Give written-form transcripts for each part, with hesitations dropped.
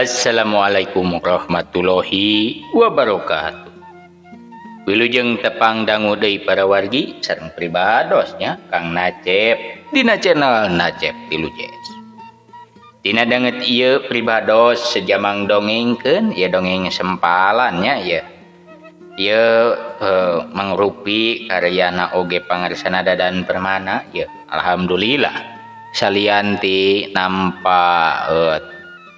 Assalamualaikum warahmatullahi wabarakatuh. Wilujeng tepang dangu deui para wargi sareng pribados nya Kang Nacep dina channel Nacep Tilu Jazz. Dina danget ieu pribados sejamang dongengkeun ieu dongeng sempalan nya ieu. Ieu mangrupi karyana oge pangarsana Dadan Permana ieu. Alhamdulillah salian ti nampa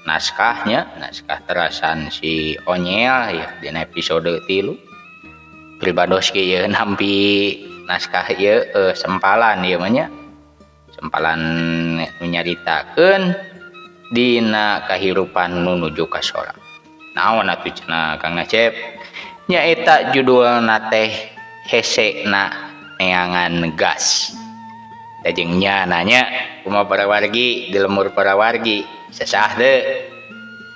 naskahnya, naskah terasan si Onyel ya dina episode 3. Pribados ge ieu nampi naskah ieu sempalan ieu mah nya. Sempalan nu nyaritakeun dina kahirupan nu nuju ka sora. Naon atuh cenah Kang Nacep? Nyaeta judulna teh Hesena Neangan Gas. Da jeung nya nanya kumaha para wargi di lemur para wargi sesah teu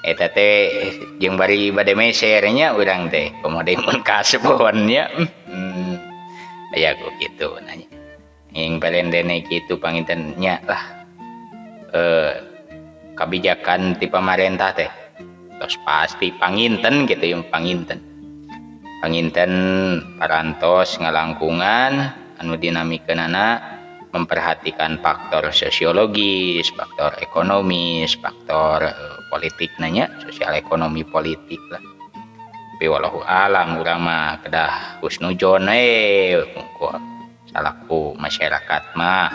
eta teh jeung bari bade meser nya urang teh komo deui mun kasebon nya. Aya ku kitu nanya ing parendene kitu panginten nya lah. Kabijakan ti pamarentah teh tos pasti panginten kitu yang panginten. Panginten parantos ngalangkungan anu dinamikeunana memperhatikan faktor sosiologis, faktor ekonomis, faktor politik nanya, sosial ekonomi politik lah. Tapi wallahu alam urang mah kedah husnujon salaku masyarakat mah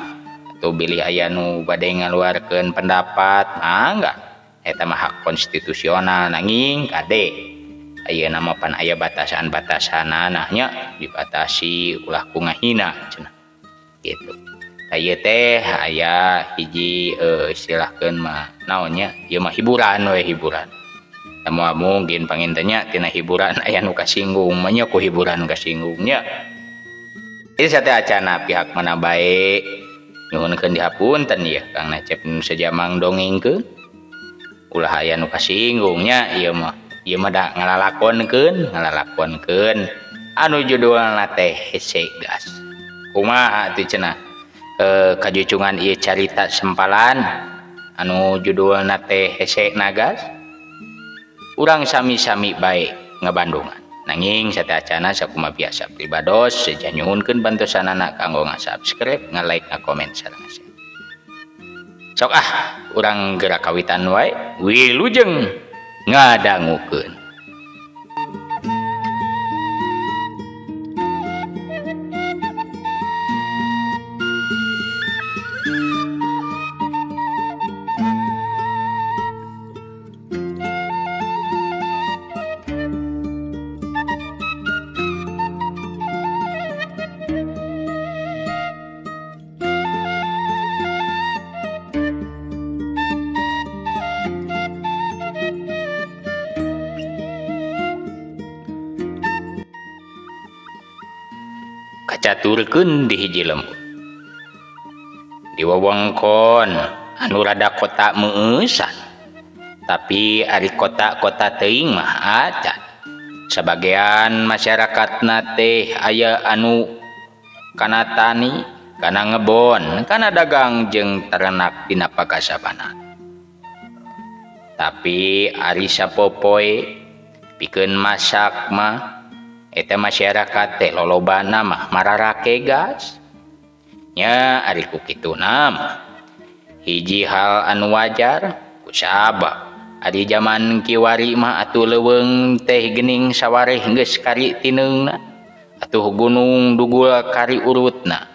atuh bilih aya nu bade ngaluarkeun pendapat mangga eta mah hak konstitusional nanging kade ayeuna mah pan aya batasan-batasanana nya dibatasi ulah ku ngahina cenah gitu. Ieu teh aya hiji istilahkeun mah naon nya ieu mah hiburan we hiburan. Moal mungkin panginten nya tina hiburan aya nu kasinggung mah nya ku hiburan kasinggung nya. Ieu sateuacana pihak mana bae nyuhunkeun dihapunten ieu Kang Nacep nu sejamang dongengkeun. Ulah aya nu kasinggung nya ieu mah. Ieu mah da ngalalakonkeun anu judulna teh Hese Gas. Kumaha atuh cenah? Kajucungan ieu carita sempalan anu judulna teh Hese Nagas. Urang sami-sami bae ngabandungan. Nanging sateuacana sakumaha biasa pribados seja nyuhunkeun bantosanana kanggo nga-subscribe, nga-like, nga-komen sareng share. Sok ah urang gerak kawitan wae wilujeng ngadangukeun. Kacaturkeun di hiji lembur. Di wewengkon anu rada kota meueusan. Tapi ari kota-kota teuing mah acan. Sabagean masyarakatna teh aya anu kana tani, kana ngebon, kana dagang jeung ternak dina pakasabanan. Tapi ari sapopoe pikeun masak mah eta masyarakat teh lolobana mah mararake gas. Nya ari ku kituna mah hiji hal anu wajar kusabab ari jaman kiwari mah atuh leuweung teh geuning sawareh geus kari tineungna atuh gunung dugul kari urutna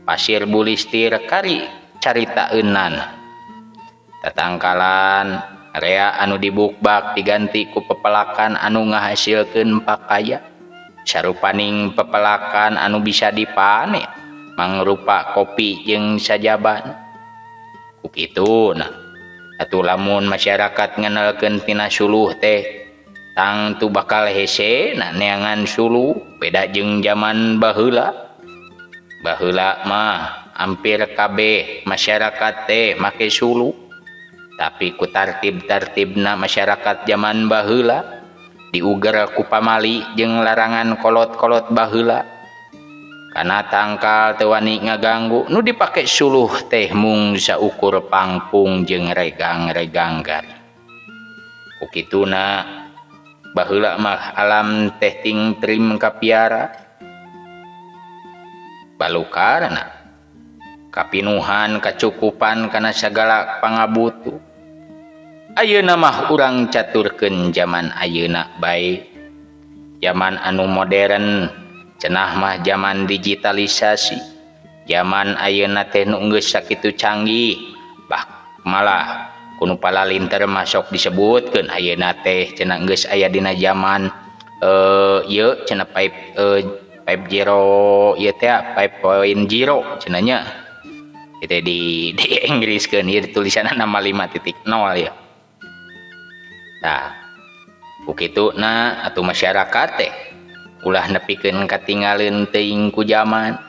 pasir bulistir kari caritaeunana tatangkalan rea anu dibukbak diganti ku pepelakan anu ngahasilkeun pakaya sarupaning pepelakan anu bisa dipanen mangrupa kopi jeung sajaban ku kituna atuh lamun masyarakat ngenalkeun tina suluh teh tangtu bakal hese na neangan suluh beda jeung jaman baheula. Baheula mah hampir kabeh masyarakat teh make suluh tapi ku tartib-tartibna masyarakat jaman baheula diuger ku pamali jeung larangan kolot-kolot baheula kana tangkal teu wani ngaganggu nu dipake suluh teh mung saukur pangpung jeung regang-regang garing. Ku kituna baheula mah alam teh tingtrim kapiara balukarna kapinuhan kacukupan kana sagala pangabutuh. Ayeuna mah urang caturkeun jaman ayeuna bae, jaman anu modern cenah mah, jaman digitalisasi, jaman ayeuna teh nu geus sakitu canggih. Bah, malah ku nu palalinter mah sok disebutkeun ayeuna teh cenah geus aya dina jaman ieu cenah five five zero ieu teh, 5.0 cenah nya. Itu di Inggriskeun ieu tulisanna nama 5.0 ya. Tah, ku kituna atuh masyarakat teh ulah nepikeun katinggaleun teuing ku jaman.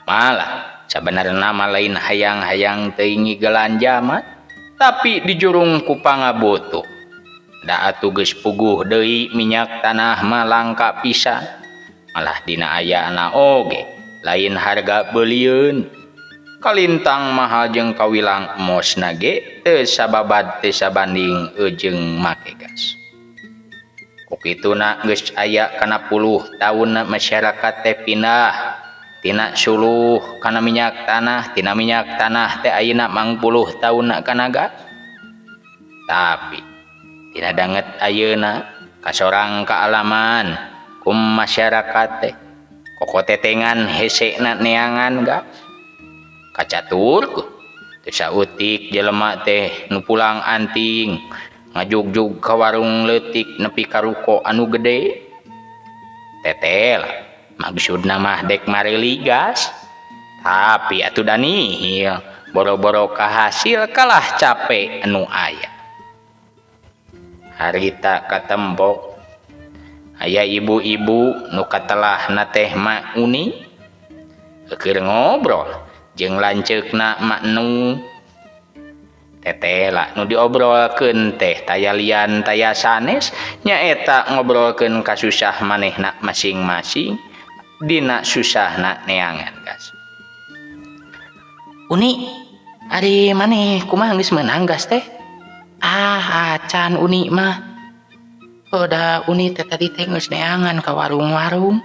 Malah sabenerna mah lain hayang-hayang teuing ngigelan jaman, tapi dijurung ku pangabutuh. Da atuh geus puguh deui minyak tanah mah langka pisan. Malah dina ayana oge lain harga beulieun. Kalintang mahal jeung kawilang emosna ge teu sababad, teu sabanding jeung make gas. Ku kituna geus aya kana puluh taun masyarakat teh pindah tina suluh kana minyak tanah, tina minyak tanah teh ayeuna mangpuluh taunna kana gas. Tapi tina danget ayeuna kasorang kaalaman ku masyarakat teh kokotetengan hesena neangan gas. Kacatur teu saeutik jelema teh nu pulang anting ngajugjug ka warung leutik nepi ka ruko anu gede. Tetel maksudna mah dek mareuli gas, tapi atuh da nihil, boro-boro kahasil kalah capek anu aya. Harita katembok aya ibu-ibu nu katelahna teh Mak Uni keur ngobrol jeung lanceukna, Mak Nu. Tetela nu diobrolkeun teh taya lian taya sanes, nyaeta ngobrolkeun kasusah manehna masing-masing dina susahna neangan gas. Uni, ari maneh kumaha, geus meunang gas teh? Ah, acan Uni mah. Oh, da Uni teh tadi teh geus neangan ka warung-warung.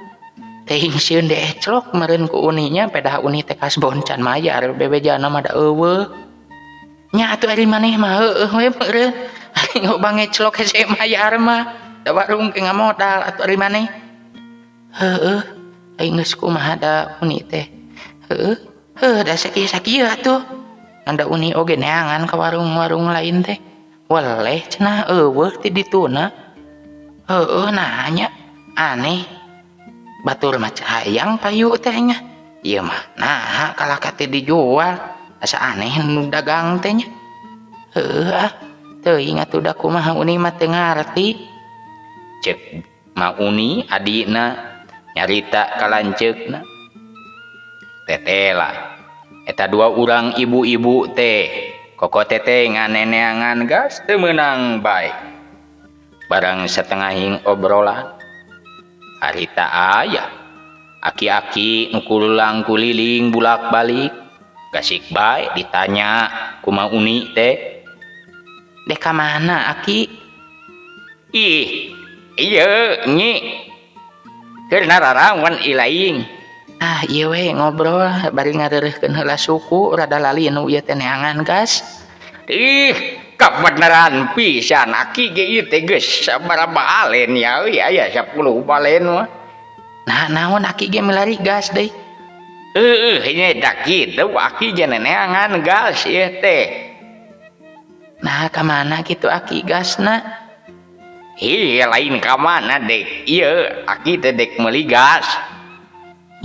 Teuing sieun dieclok meureun ku Uni nya, pedah Uni teh kasbon can mayar, bebejana mah da euweuh. Nya atuh ari maneh mah heueuh we meureun. Ari loba ngeclok hese mayar mah. Da warung ge ngamodal atuh ari maneh. Heueuh, aing geus kumaha da Uni teh. Heueuh, heuh da sakieu-sakieu atuh. Ngan da Uni oge neangan ka warung-warung lain teh. Weleh cenah euweuh ti dituna. Heueuh, nanya aneh. Batur mah hayang payu teh nya. Ieu mah naha kalah ka teu dijual. Asa aneh nu dagang teh nya. Heueuh ah, teuing atuh da kumaha Uni mah teu ngarti. Cek Ma Uni adina nyarita ka lanceukna. Tetela eta dua urang ibu-ibu teh kokotetengan neneangan gas teu meunang bae. Barang satengahing obrolan, harita aya aki-aki nu kululang kuliling bulak-balik. Gasik bae ditanya ku Ma Uni teh. Dek ka mana, Aki? Ih, ieu nyi. Keur nararawan ilaing. Ah, ieu we ngobrol bari ngareureuhkeun heula suku, rada lali nu ieu teh neangan gas. Ih, kabeneran pisan aki ge ieu teh geus sabaraha balen ya euy, aya 10 balen mah. Nah, naon aki ge milari gas deui? Heueuh nya da kitu aki ge neangan gas ieu teh. Nah, ka mana kitu aki gasna? Ih, lain ka mana dek. Ieu aki teh dek meuli gas.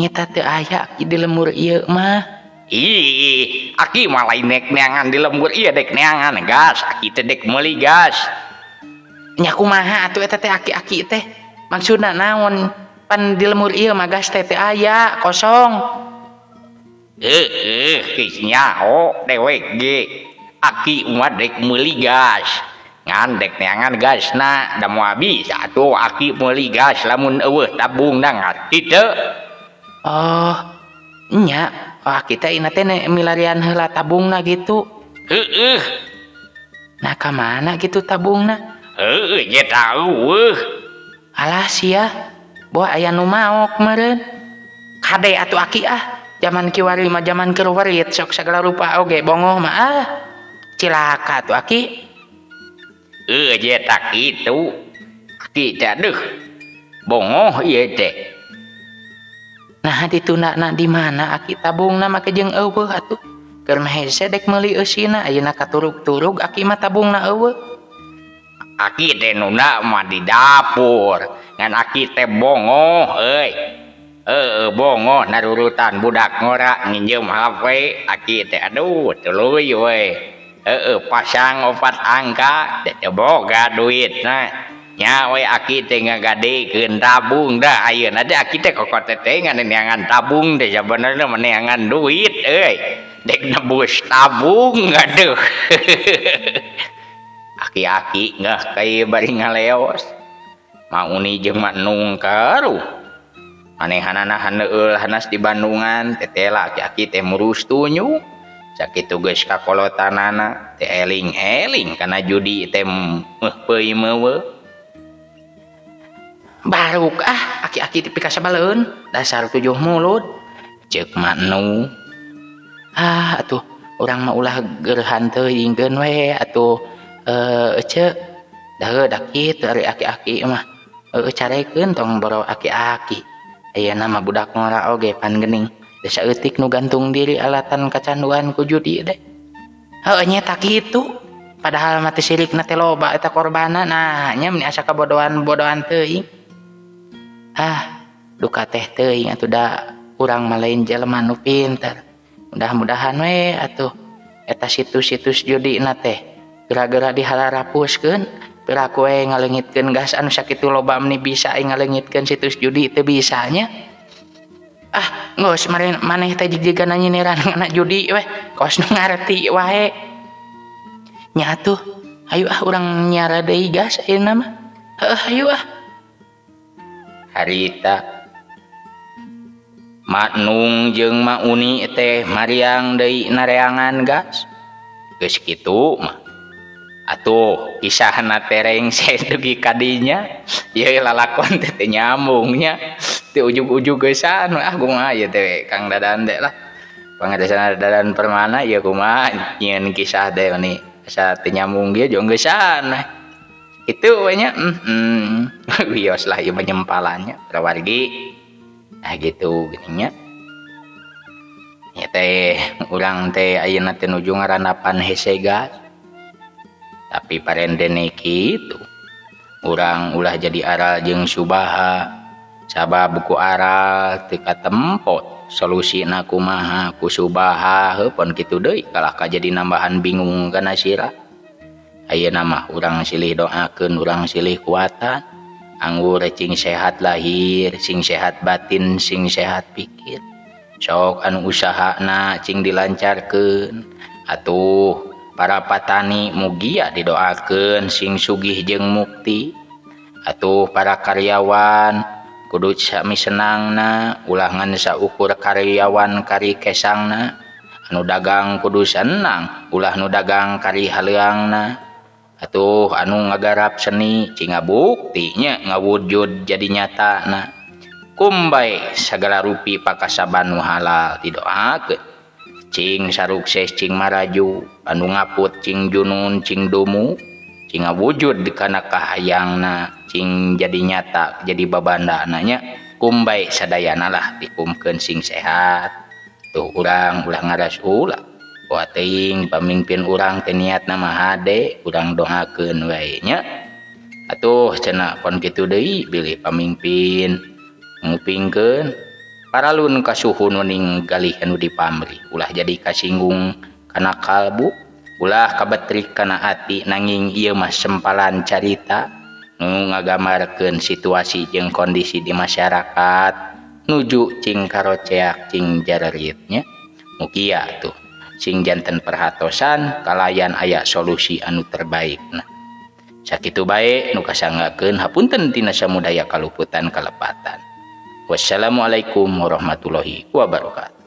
Nyeta teu aya aki di lembur ieu mah. Ih, aki mah lain dek neangan di lembur ieu, dek neangan gas. Aki teh dek meuli gas. Nya kumaha atuh eta teh aki-aki teh? Maksudna naon? Pan di lembur ieu mah gas teh teu aya, kosong. Heueuh, geus nyaho dewek ge. Aki mah dek meuli gas. Ngan dek neangan gasna, da moal bisa atuh aki meuli gas lamun euweuh tabungna, ngarti teu? Oh, nya. Wah, kita ina teh milarian heula tabungna gitu. Heueuh. Nah, ka mana gitu tabungna? Heueuh nya euweuh. Alah sia, boh aya nu maok meureun. Kade atuh aki ah, jaman kiwari mah jaman keur werit sok sagala rupa oge bongoh mah ah. Cilaka atuh aki. Heueuh nya tak kitu. Aki teh aduh. Bongoh ieu teh. Nah ditundana di mana aki tabungna make jeung euweuh atuh. Keur mah hese dek meuli eusina ayeuna katurug-turug aki mah tabungna euweuh. Aki teh nunda mah di dapur. Ngan aki teh bongoh euy. Heueuh bongoh narurutan budak ngora nginjem HP aki teh aduh tuluy we. Heueuh pasang 4 angka teh boga duitna. Nya we aki teh ngagadekeun tabung dah ayeuna teh aki teh kokot teh neangan tabung teh sabenerna mah neangan duit euy. Dek nebus tabung aduh. Aki-aki ngeh kai bari ngaleos. Mauni jeung Manung karuh. Manehanana haneul hanas di Bandungan tetela aki-aki teh murus tunyu. Sakitu geus kakolotanana teh eling-eling kana judi teh meuh peuy meuweuh. Baruk ah aki-aki teh pikasebeleun dasar 7 mulut ceuk Manung. Ah atuh urang mah ulah gerhan teuingkeun we atuh ece da da kitu ari aki-aki mah heueuh carekeun tong boro aki-aki. Ayeuna mah budak ngora oge pan geuning teu saeutik nu gantung diri alatan kacanduan ku judi deh. Heueuh nya tak kitu. Padahal mah teu sirikna teh loba eta korbanna nah nya meni asa kabodohan-bodohan teuing. Ah, duka teh teuing atuh da urang mah lain jelema nu pinter. Mudah-mudahan we atuh eta situs-situs judina teh geura-geura dihalarapuskeun piraku we ngaleungitkeun gas anu sakitu loba meni bisa ngaleungitkeun situs judi teu bisa nya. Ah, geus maneh teh jig-jigana nyiniran ngana judi weh, kos nu ngarti wae. Nya atuh, hayu ah urang nyiara deui gas ayeuna mah. Heueuh hayu ah. Harita Maknung jeung Mauni teh mariang deui nareangan gas. Geus kitu mah. Atuh kisahna teh rengse dugi ka dinya. Ieu lalakon teh teu nyambung nya. Teu ujug-ujug geusan ah kumaha ieu teh Kang Dadan teh lah. Pangadesan Dadan Permana ieu kumaha nyieun kisah teh meni asa teu nyambung ge jeung geusan we. Kitu we nya. Wios lah ieu mah nyempalannya wargi. Nah gitu geuning nya. Nya teh urang teh ayeuna teh nuju ngarandapan hese gas. Tapi parendene kitu. Urang ulah jadi aral jeung subaha. Sabab ku aral teu katempo solusina kumaha ku subaha heuh pon kitu deui kalah ka jadi nambahan bingung kana sirah. Ayeuna mah urang silih doakeun urang silih kuatan. Anggur cing sehat lahir, sing sehat batin, sing sehat pikir. Sok anu usahana cing dilancarkeun. Atuh para patani mugia didoakeun sing sugih jeung mukti. Atuh para karyawan kudu sami senangna, ulah ngan saukur karyawan kari kesangna. Anu dagang kudu senang, ulah nu dagang kari haleuangna. Atuh anu ngagarap seni cing ngabukti nya ngawujud jadi nyatana. Kumbai sagala rupi pakasaban nu halal didoakeun. Cing sarukses cing maraju, anu ngaput cing junun cing dumu, cing ngawujud kana kahayangna, cing jadi nyata jadi babandana nya. Kumbai sadayana lah dikumkeun sing sehat. Tuh urang ulah ngaras ulah. Wah teuing pamimpin urang teh niatna mah hade, urang doakeun wae nya. Atuh cenah pon kitu deui bilih pamimpin ngupingkeun paralun kasuhun wening galih anu dipamrih, ulah jadi kasinggung kana kalbu, ulah kabetrik kana ati nanging ieu mah sempalan carita nu ngagambarkeun situasi jeung kondisi di masyarakat nuju cing karoceak cing jarerit nya. Mugia tuh sing janten perhatosan kalayan aya solusi anu terbaik. Nah, sakitu bae nu kasanggakeun hapunten tina samudaya kaluputan kalepatan. Wassalamualaikum warahmatullahi wabarakatuh.